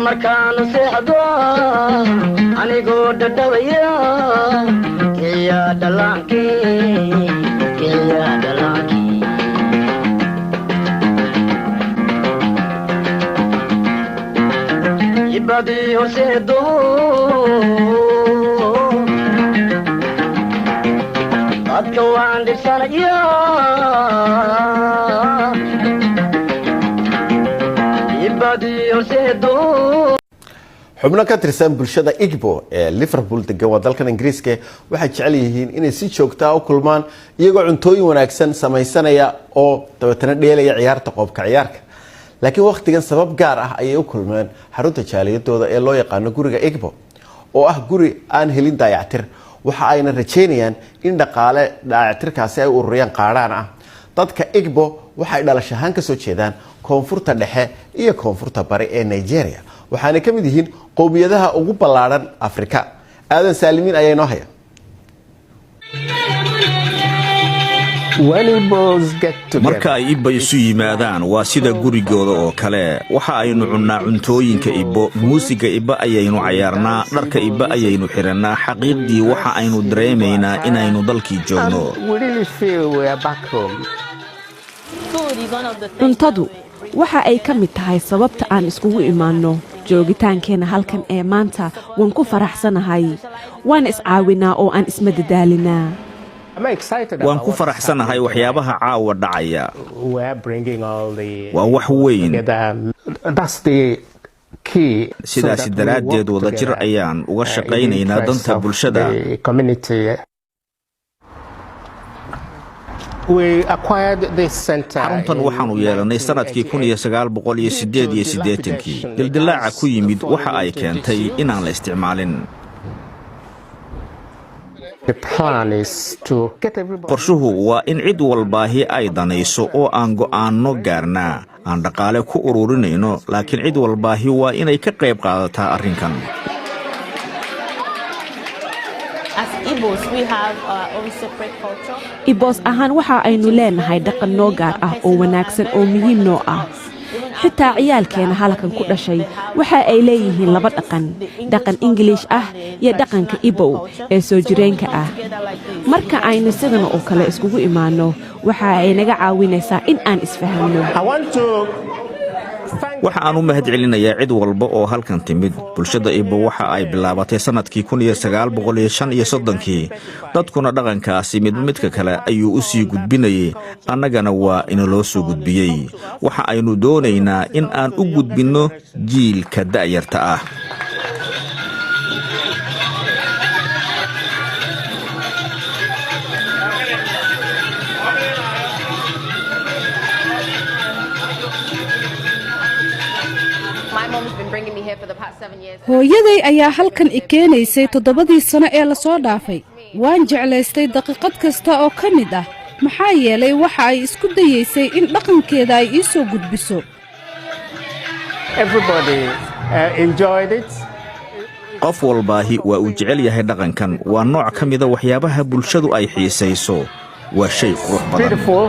Markaanu seexdo anigoo dhadhawaya, kiya dhalaankii, kiya dhalaankii. Ibadii horseedo dadka waan dhibsanaya, ibadii horseedo. Xubno ka tirsan bulshada Igbo ee Liverpool degan, waa dalkan Ingiriiska, waxay jecel yihiin inay si joogtaa u kulmaan iyagoo cuntooyin wanaagsan samaysanaya oo dabeetana dheelaya ciyaarta qoobka ciyaarka. Laakiin wakhtigan sabab gaar ah ayay u kulmeen xarunta jaaliyadooda ee loo yaqaano Guriga Igbo, oo ah guri aan helin daayactir. Waxa ayna rajeynayaan in dhaqaale daayactirkaasi ay ururiyaan qaadhaan ah. Dadka Igbo waxay dhalash ahaan kasoo jeedaan koonfurta dhexe iyo koonfurta bari ee Nigeria, waxaana ka mid yihiin qowmiyadaha ugu ballaadhan Afrika. Aadan Saalimiin ayaa inoo haya. Marka ay Ibo isu yimaadaan, waa sida gurigooda oo kale. Waxa aynu cunnaa cuntooyinka Ibo, muusiga Ibo ayaynu cayaarnaa, dharka Ibo ayaynu xidhannaa. Xaqiiqdii waxa aynu dareemaynaa inaynu dalkii joogno. Cuntadu waxa ay ka mid tahay sababta aan iskugu imaanno. Joogitaankeenna halkan ee maanta waan ku faraxsanahay. Waan iscaawinaa oo aan ismadadaalinaa. Waan ku faraxsanahay waxyaabaha caawa dhacaya. Waa wax weyn. Sidaasi daraaddeed wadajir ayaan uga shaqaynaynaa danta bulshada. Xaruntan waxaannu yeelannay sannadkii 1988-kii. Dildilaaca ku yimid waxa ay keentay inaan la isticmaalin. Qorshuhu waa in cid walbaahi ay danayso oo aan go'aanno gaarnaa, aan dhaqaale ku ururinayno, laakiin cid walbaahi waa inay ka qayb qaadataa arrinkan. As Igbos, we have our own separate culture. Ibos ahaan waxa aynu leenahay dhaqan noo gaar ah oo wanaagsan oo muhiim noo ah. Xitaa ciyaalkeena halkan ku dhashay waxa ay leeyihiin laba dhaqan: dhaqan Ingiliish ah iyo dhaqanka Ibow ee soo jireenka ah. Marka aynu sidan oo kale iskugu imaanno, waxa ay naga caawinaysaa in aan isfahamno. Waxa aan u mahad celinayaa cid walba oo halkan timid. Bulshada Ibo waxa ay bilaabatay sannadkii 1935-kii. Dadkuna dhaqankaasi mid midka kale ayuu u sii gudbinayay, annagana waa inaloo soo gudbiyey. Waxa aynu doonaynaa in aan u gudbinno jiilka da'yarta ah. My mom's been bringing me here for the past 7 years. Hooyaday ayaa halkan i keenaysay 7-dii sano ee lasoo dhaafay. Waan jeclaystay daqiiqad kasta oo ka mid ah, maxaa yeelay waxa ay isku dayaysay in dhaqankeeda ay ii soo gudbiso. Everybody enjoyed it. Qof walbaahi waa uu jecel yahay dhaqankan. Waa nooc ka mida waxyaabaha bulshadu ay xiisayso. Waa shay qurux badan. Beautiful.